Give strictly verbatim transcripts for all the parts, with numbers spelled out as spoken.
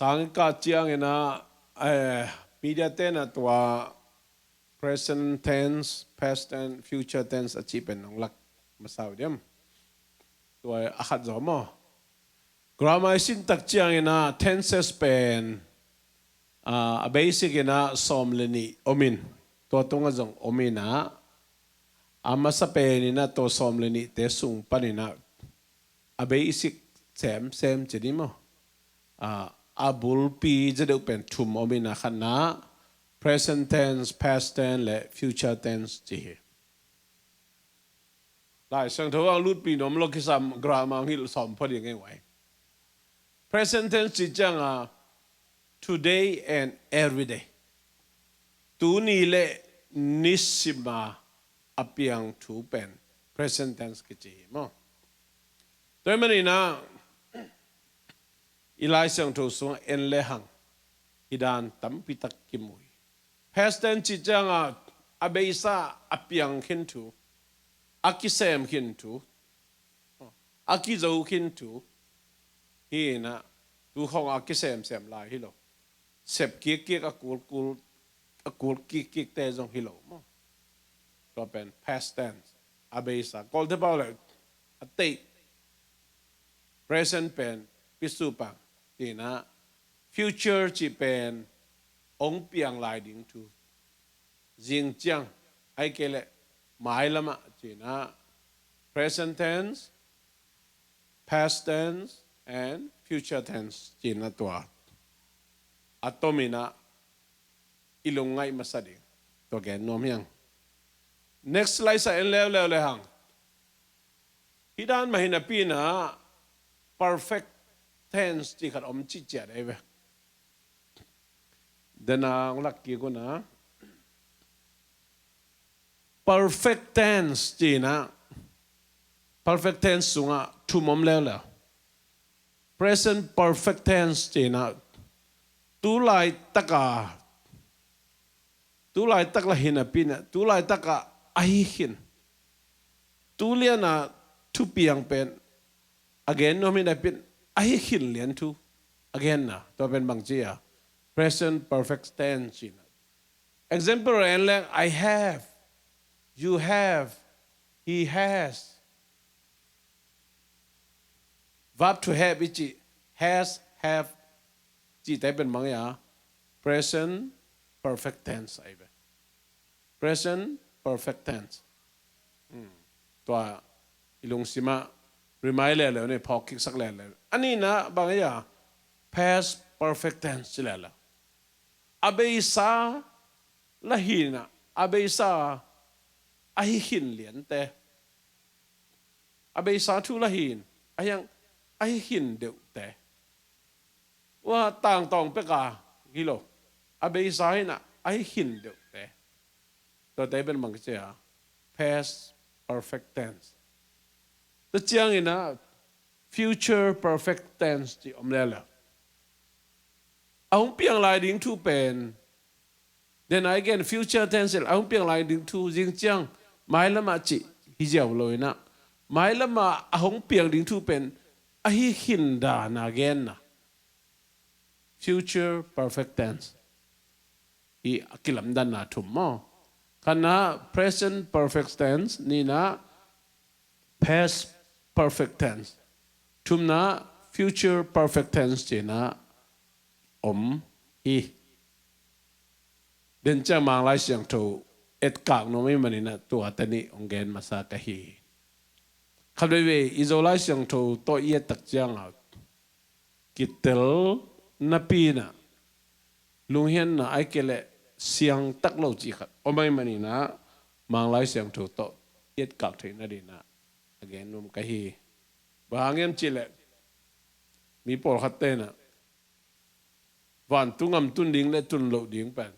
Tangka ciangin ah, eh, media ten ah tua present tense, past tense, future tense a cih pen nong lak masa uh diam. Tua a khat zaw maw. Grammar i sin tak ciangin ah tenses pen, ah, a basic in ah sawm le nih om in. Tua tungah zong om in ah, a masa pen in ah tua sawm le nihte sung panin ah a basic semsem ci ni maw. Ah, a bulpi za deuh pen thum om in ah khatna present tense, past tense le future tense ci hi. Lai Siangtho ang lutpi nuam lo kisam grammar ang hilh sawm phot ding ei vai. Present tense ci ciang a today and every day. Tuni le nisima a piang thu pen present tense kici hi maw. Tua hi manin ah i Lai Siangtho sungah en le hang hih dan tampi tak kimu hi. Past tense ci ciang a a beisa a piang khin thu, a kisem khin thu, a kizo khin thu hi in ah, tu khong a kisemsem lai hi lo. Sep kikkik a kulkul, a kul kikkikte zong hi lo maw. Tua pen past tense a beisa. Kawlte pau le a teih present pen pisu pang ci in ah future ci pen ong piang lai ding thu. Zing ciang, ai kei le mailamah ci in ah present tense, past tense and future tense ci in ah tua a tom in ah i lungngaih masa ding. Tua gen nuam hiang. Next slide sa en leuleu le hang. Hih dan mah hi napi in ah perfect tense ci khat om cihcia dei ve. Dena ong lak kik un ah. Perfect tense ci in ah, perfect tense sungah thum om leuleu. Present perfect tense ci in ah, tu laitak a, tu laitak lah hi napi in ah, tu laitak a ahi khin. Tu lian a thupiang pen a gen nuam hi napi in, ahi khin lian thu a genna. Tua pen bang ci a, present perfect tense ci in ah. Example en leng, I have, you have, he has. Verb to have i cih, has, have, cihte pen bang hi a, present perfect tense ahi ve. Present perfect tense. Hmm. Tua i lungsimah remind leuleu ni, phawk kiksak leuleu. A nihna bang hi a, past perfect tense ci leuleu. A beisa lah hi in ah, a beisa ahi khin liante, a beisa thu lah hi in, a hiang ahi khin deuhte. Ua tangtawng pek a hi lo, a beisa hi in ah ahi khin deuhte. Tuate pen bang ci a, past perfect tense. Tua ciangin ah future perfect tense ci om leuleu. A hong piang lai ding thu pen, then again future tense, a hong piang lai ding thu zing ciang mailamah cih hi ziau lo in ah, mailamah a hong piang ding thu pen ahi khin dan a genna. Future perfect tense. Hi a kilamdanna thum maw. Khatna present perfect tense, nihna past perfect tense, thumna future perfect tense ci in ah om hi. Den ciang Manglai Siangtho etkak nuam ahih manin ah tuate nih hong gen masa ka hi. Khatveivei i Zolai Siangtho tawh i et tak ciang a kitel napi in ah, lunghianna ai kei leh siang tak lo cih khat om ahih manin ah, Manglai Siangtho tawh i etkak theih nading in ah a gen nuam ka hi. Bang hang hiam cih leh mi pawlkhatte in ah vantung gam tun ding le tun loh ding pen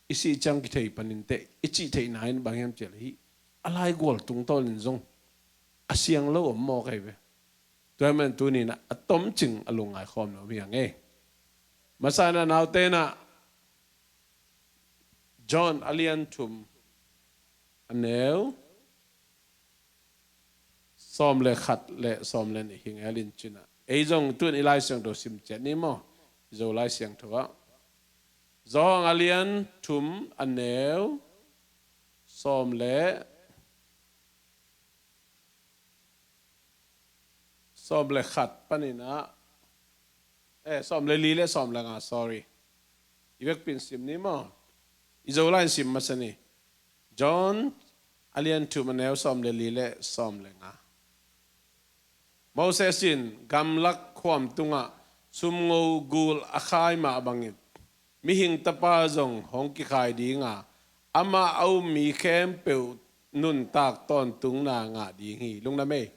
i sih ciang kithei panin teh i cih theihna in bang hiam cih leh hih a laigual tungtawn in zong a siang lo om mawk ahi ve. Tua ahih manin tuni in ah a tomcing a lungngai khawm nuam hi hang e. Masa in ah naute in ah John a lian thum a neu sawm le khat le sawm le nih hi ngelin ci in ah, ei zong tu-in i Lai Siangtho sim ciat ni maw. I Zolai Siangtho ah, Johan a lian thum a neu sawm le sawm le khat panin ah, eh, sawm le li le sawm le nga, sorry. I vekpi in sim ni maw? I Zolai in sim masa ni. John a lian thum a neu sawm le li le sawm le nga. Moses in gamlak khuam tungah sumngo gul a khai mah bangin, mihing Tapa zong hong kikhai dinga, amah a um mi khempeuh nuntak tawntungna ngah ding hi. Lungdam ei.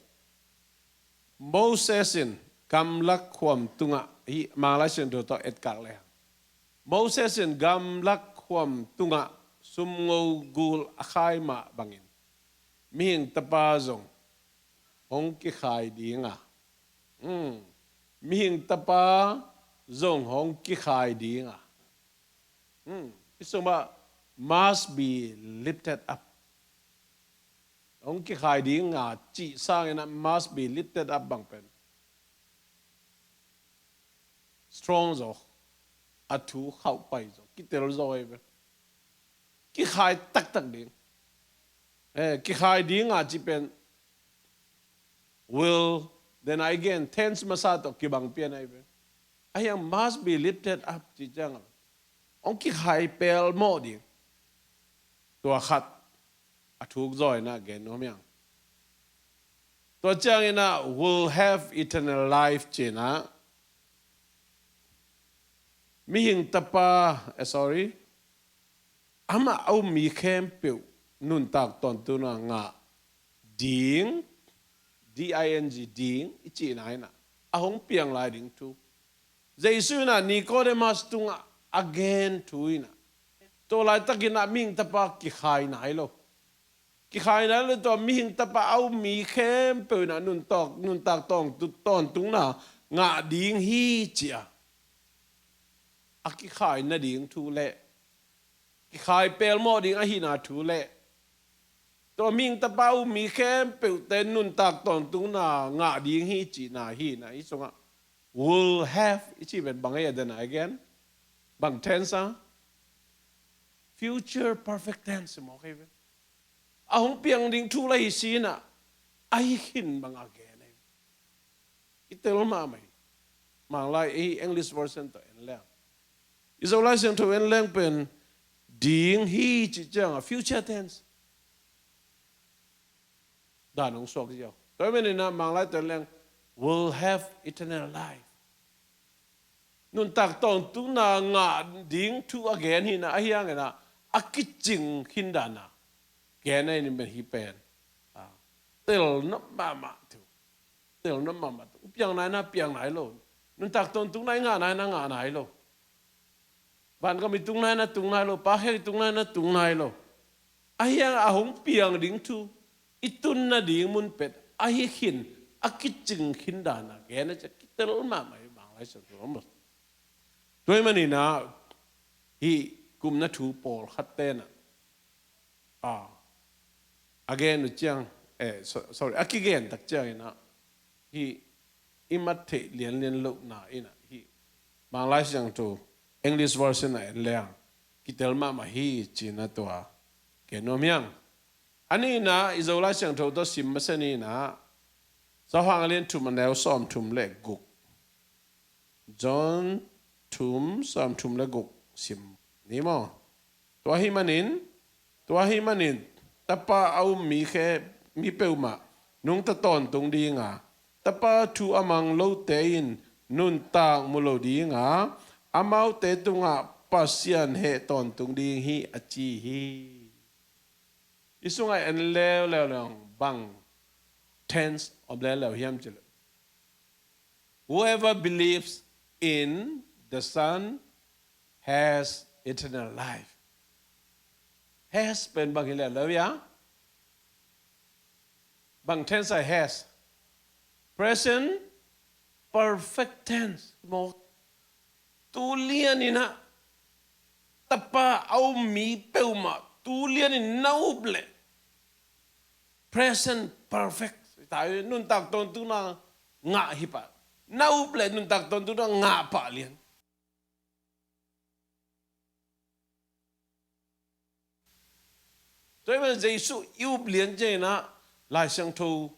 Moses in gamlak khuam tungah, hih Manglai Siangtho tawh etkak le hang, Moses in gamlak khuam tungah sumngo gul a khai mah bangin, mihing Tapa zong hong kikhai dinga, hmm, mihing Tapa zong hong kikhai dinga, hmm, i sungah must be lifted up. Hong kikhai dinga cih sangin ah must be lifted up bang pen strong zaw, a thu khauh pai zaw, kitel zaw ei ve. Kikhai taktak ding. Eh, kikhai dinga cih pen will, then again, tense masa tawh kibang pian ei ve. Ahi hang must be lifted up cih ciang a, hong kikhai pelmawh ding. Tua khat a thuk zaw in ah gen nuam hiang. Tua ciangin ah will have eternal life ci-in ah, mihing Tapa, eh, sorry, amah a um mi khempeuh nuntak tawntungna ngah ding, D I N G, ding i cihna in ah, a hong piang lai ding thu. Jesu in ah Nicodemus tungah a gen thu in ah, tua laitakin ah mihing Tapa kikhai nai lo. Kikhai nai lo, tua mihing Tapa a um mi khempeuh in ah nuntak, nuntak tawng, tawntungna ngah ding hi ci-a, a kikhai nading thu le kikhai pelmawh ding ahihna thu le tua mihing Tapa a um mi khempeuhte nuntak tawntungna ngah ding hi cihna hi in ah, hih sungah will have i cih pen bang ei a, then again, bang tense a, future perfect tense mawk ei ve. A hong piang ding thu la hi si in ah, ahi khin bang a gen ei ve. Kitel mahmah hi. Manglai, eh, English version tawh en leng, i Zolai Siangtho en leng pen ding hi cih ciang a future tense dan hong suak ziau. Tua ahih manin ah Manglai tawh en leng will have eternal life. Nuntak tawntungna ngah ding thu a gen hi in ah, ahi hangin ah a kicing khin dan a gen ei ni pen hih pen, ah, tel nop mahmah thu. Tel nop mahmah thu. Piang nai in ah piang nai lo. Nuntak tawntungna i ngah nai in ah ngah nai lo. Vangam i tung nai in ah tung nai lo. Pakhiang i tung nai in ah tung nai lo. Ahi hang a hong piang ding thu i tun nading mun pet ahi khin, a kicing khin dan a gen a, ci-a kitel mahmah hi Manglai Siangtho. Tua ahih manin ah hih kumna thu pawlkhatte in ah, a, a gen uh ciang, eh, so-, sorry, a kigen tak ciangin ah hih i mat theih lianlian lohna in ah hih Manglai Siangtho English version a en leng kitel mahmah hi ci-in ah tua gen nuam hiang. A nihna, i Zolai Siangtho tawh sim masa ni in ah, Johan a lian thum a neu sawmthum le guk. John thum sawmthum le guk sim ni maw? Tua ahih manin, tua ahih manin, Tapa a um mi khe, mi peuhmah nungta tawntung dinga, Tapa thu a mang lote in nuntak mu lo dinga, amaute tungah Pasian heh tawntung ding hi, a ci hi. Hih sungah en leuleu leng bang tense om leuleu hiam cih leh, whoever believes in the Son has eternal life. Has pen bang hi leuleu ia? Bang tense a has? Present perfect tense maw. Tu lian in ah, Tapa a um mi peuhmah tu lian in na up leh present perfect, nuntak tawntungna ngah hi pah. Na up leh nuntak tawntungna ngah pah lian. Tua ahih manin Jesuh i up lian ciangin ah Lai Siangtho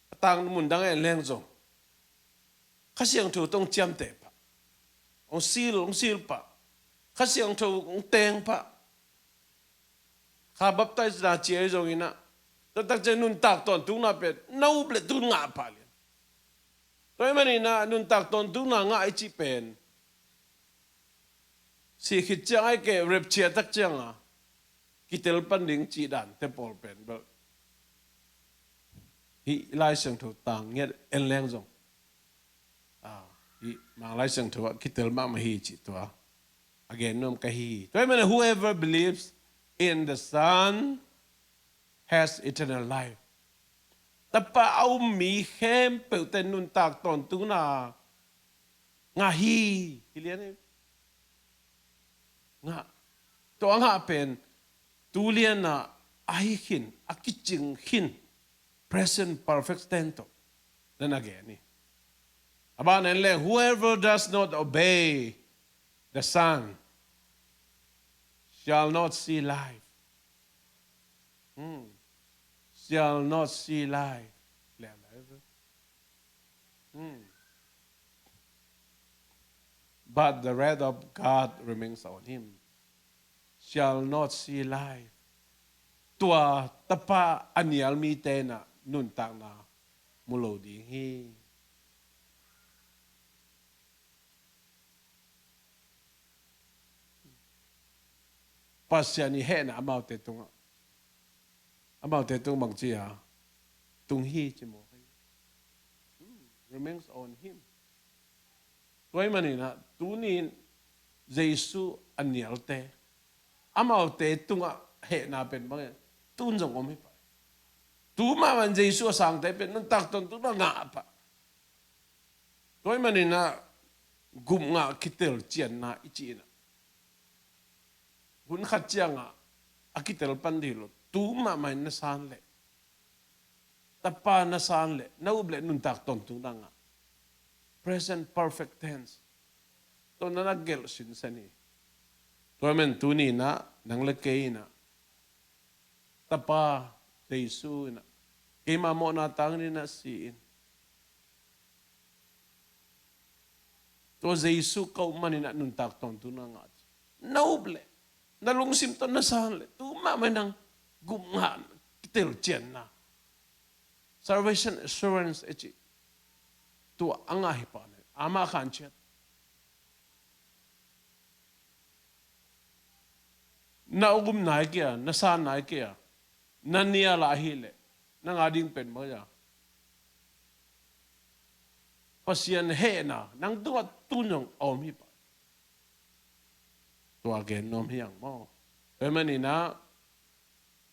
a tang mun dang en leng zong Kha Siangtho tawh hong ciamteh pah, hong sil, hong sil pah, Kha Siangtho hong teng pah. Kha baptisena ci ahi zongin ah, tua tak ciang nuntak tawntungna pen na up le tun ngah pah lian. Tua ahih manin ah nuntak tawntungna ngah i cih pen, sih khit ciang ahih kei leh rapture tak ciang a kitel pan ding cih dante pawl pen bel, hih Lai Siangtho tang ngiat en leng zong, ah, hih Mang Lai Siangtho ah kitel mahmah hi cih tua a gen nuam ka hi hi. Tua ahih manin whoever believes in the Son has eternal life. Tapa a um mi khempeuhte nuntak tawntungna ngah hi. Hi lian hi. Ngah. Tua a ngah pen tu lian ah a hi khin, a kicing khin, present perfect tense tawh na na gen hi. A ban en leng, whoever does not obey the Son shall not see life. Hmm. Shall not see life. Leh life. Hmm. But the wrath of God remains on him. Shall not see life. Tua Tapa a nial mite in ah nuntakna mu lo ding hi. Pasian i hehna amaute tungah, amaute tung bang ci a, tung hi ci maw. Hmm, remains on him. Tua ahih manin ah tuni-in Jesuh a nialte, amaute tungah hehna pen bangin tun zong om hi pah. Tu mahmah in Jesuh a sangte pen nuntak tawntungna ngah pah. Tua ahih manin ah gupngah kitel cianna i cih in ah, hun khat ciangah a kitel pan ding hi lo, tu mahmah in na san leh, Tapa na san leh, na up leh nuntak tawntungna ngah. Present perfect tense. Tua na na gelh sinsen hi. Tua ahih manin tuni-in ah nang le kei in ah, Tapa Jesuh in ah keima mawhna tangin ah si in, tua Jesuh ka up manin ah nuntak tawntungna ngah ci. Na up leh, na lungsim tawh na san leh, tu mahmah in nang gupngah kitel cianna, salvation assurance i cih, tua a ngah hi pah leh, amah khan ciat. Na gum nai kei a, na san nai kei a, na nial a ahih leh, nang a ding pen maw, Pasian hehna nang tungah tun zong a om hi pah. Tua gen nuam hi hang maw. Tua ahih manin ah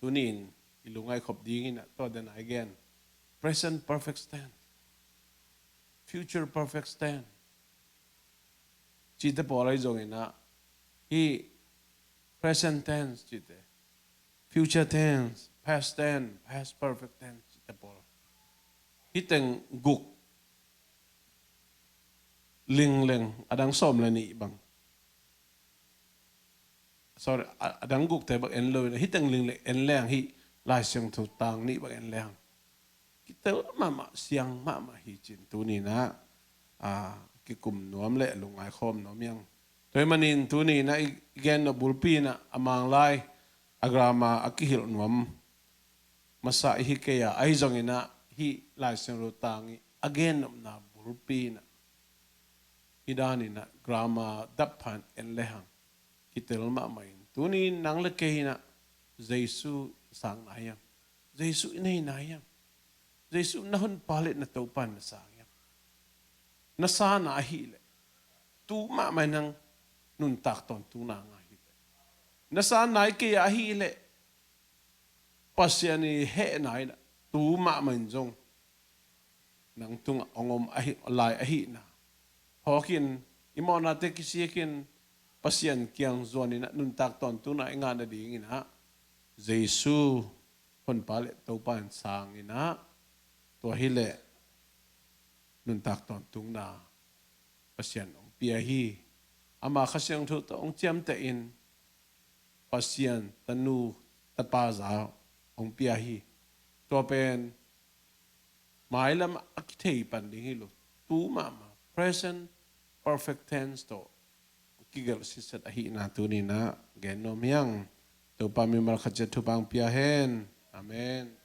tuni-in i lungngaih khop dingin ah tua den a i gen, present perfect tense, future perfect tense cihte pawl ahi zongin ah, hih present tense cihte, future tense, past tense, past perfect tense cihte pawl, hih teng guk lingleng, a dang sawm le nih bang, sorry, a, a dang gukte bang en lo in, hih teng lingleng en leng, hih Lai Siangtho tang nih bang en leng, kitel mahmah, siang mahmah hi ci-in tuni-in ah, a, kikum nuam le lungngai khawm nuam hi hang. Tua ahih manin tuni-in ah i gen nop bulpi in ah, a Mang lai a grammar a kihilh nuam masa i hi kei a, ahi zongin ah hih Lai Siangtho tang i a gen nopna bulpi in ah, hih danin ah grammar dap pha in en le hang, kitel mahmah in. Tuni-in nang le kei in ah Jesuh sang nai hiam? Jesuh i nei nai hiam? Jesuh na honpa le na Topa in na sang hiam? Na san a ahih leh, tu mahmah in nang nuntak tawntungna ngah hi ve. Na san nai kei a ahih leh, Pasian i hehna in ah tu mahmah in zong nang tungah hong om ahi, lai ahihna phawk in, i mawhnate kisik in, Pasian kiang zuan in ah nuntak tawntungna i ngah nadingin ah Jesuh honpa le Topa in sang in ah, tua hi leh nuntak tawntungna Pasian hong pia hi. Ama Kha Siangtho tawh hong ciamteh in, Pasian tanu tapa za hong pia hi. Tua pen mailam a kithei pan ding hi lo. Tu mahmah, present perfect tense tawh kigelh sitset ahihna tuni-in ah gen nuam hi ing. Topa mimal khat ciat thupha hong pia hen. Amen.